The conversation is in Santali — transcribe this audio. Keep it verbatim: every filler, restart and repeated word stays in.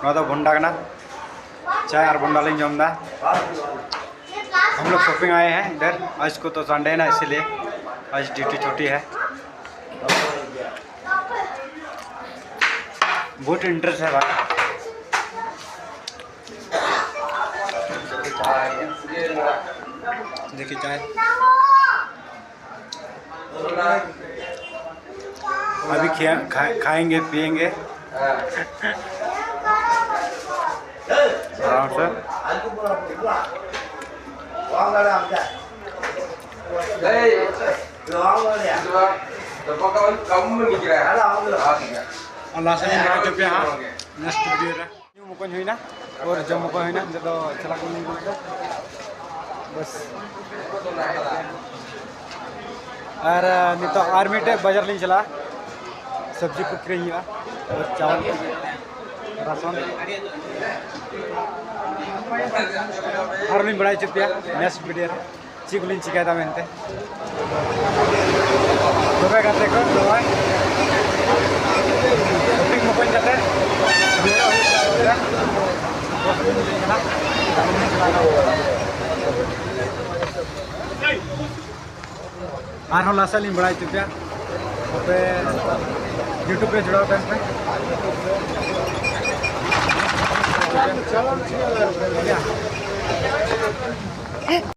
ᱱᱚᱣᱟ ᱫᱚ ᱵᱷᱚᱱᱰᱟ ᱠᱟᱱᱟ᱾ ᱪᱟᱭ ᱟᱨ ᱵᱷᱚᱱᱰᱟ ᱞᱤᱧ ᱡᱚᱢ ᱮᱫᱟ᱾ हम लोग शॉपिंग आए हैं इधर। आज को तो संडे है ना, इसीलिए आज ड्यूटी छुट्टी है। बहुत इंटरेस्ट है भाई। देखिए चाय। अभी खिया- खा- खाएंगे पिएंगे आराम से। ᱟᱨ ᱞᱟᱥᱮ ᱞᱤᱧ ᱵᱟᱲᱟᱭ ᱦᱚᱪᱚ ᱯᱮᱭᱟ ᱦᱟᱸᱜ ᱱᱮᱠᱥᱴ ᱵᱷᱤᱰᱤᱭᱳ ᱨᱮ᱾ ᱧᱩ ᱢᱚᱠᱚᱧ ᱦᱩᱭᱱᱟ ᱟᱨ ᱡᱚᱢ ᱢᱚᱠᱚᱧ ᱦᱩᱭᱱᱟ, ᱱᱤᱛᱚᱜ ᱫᱚ ᱪᱟᱞᱟᱜ ᱠᱟᱱᱟ᱾ ᱵᱟᱥ᱾ ᱟᱨ ᱱᱤᱛᱚᱜ ᱟᱨ ᱢᱤᱫᱴᱮᱡ ᱵᱟᱡᱟᱨ ᱞᱤᱧ ᱪᱟᱞᱟᱜᱼᱟ, ᱥᱚᱵᱽᱡᱤ ᱠᱚ ᱠᱤᱨᱤᱧ ᱦᱩᱭᱩᱜᱼᱟ ᱟᱨ ᱪᱟᱣᱟᱞ ᱠᱚ, ᱨᱟᱥᱚᱱ᱾ ᱟᱨ ᱞᱤᱧ ᱵᱟᱲᱟᱭ ᱦᱚᱪᱚ ᱯᱮᱭᱟ ᱱᱮᱠᱥᱴ ᱵᱷᱤᱰᱤᱭᱳ ᱨᱮ ᱪᱮᱫ ᱠᱚᱞᱤᱧ ᱪᱤᱠᱟᱹᱭᱮᱫᱟ ᱢᱮᱱᱛᱮ᱾ ᱛᱚᱵᱮ ᱜᱟᱛᱮ ᱠᱚ, ᱱᱚᱜᱼᱚᱭ ᱥᱚᱯᱤᱝ ᱢᱚᱠᱚᱧ ᱠᱟᱛᱮ ᱨᱩᱣᱟᱹᱲᱚᱜ ᱦᱩᱭᱩᱜ ᱠᱟᱱᱟ᱾ ᱟᱨᱦᱚᱸ ᱞᱟᱦᱟ ᱥᱮᱫ ᱞᱤᱧ ᱵᱟᱲᱟᱭ ᱦᱚᱪᱚ ᱯᱮᱭᱟ, ᱟᱯᱮ YouTube ᱨᱮ ᱡᱚᱲᱟᱣ ᱛᱟᱦᱮᱱ ᱯᱮ᱾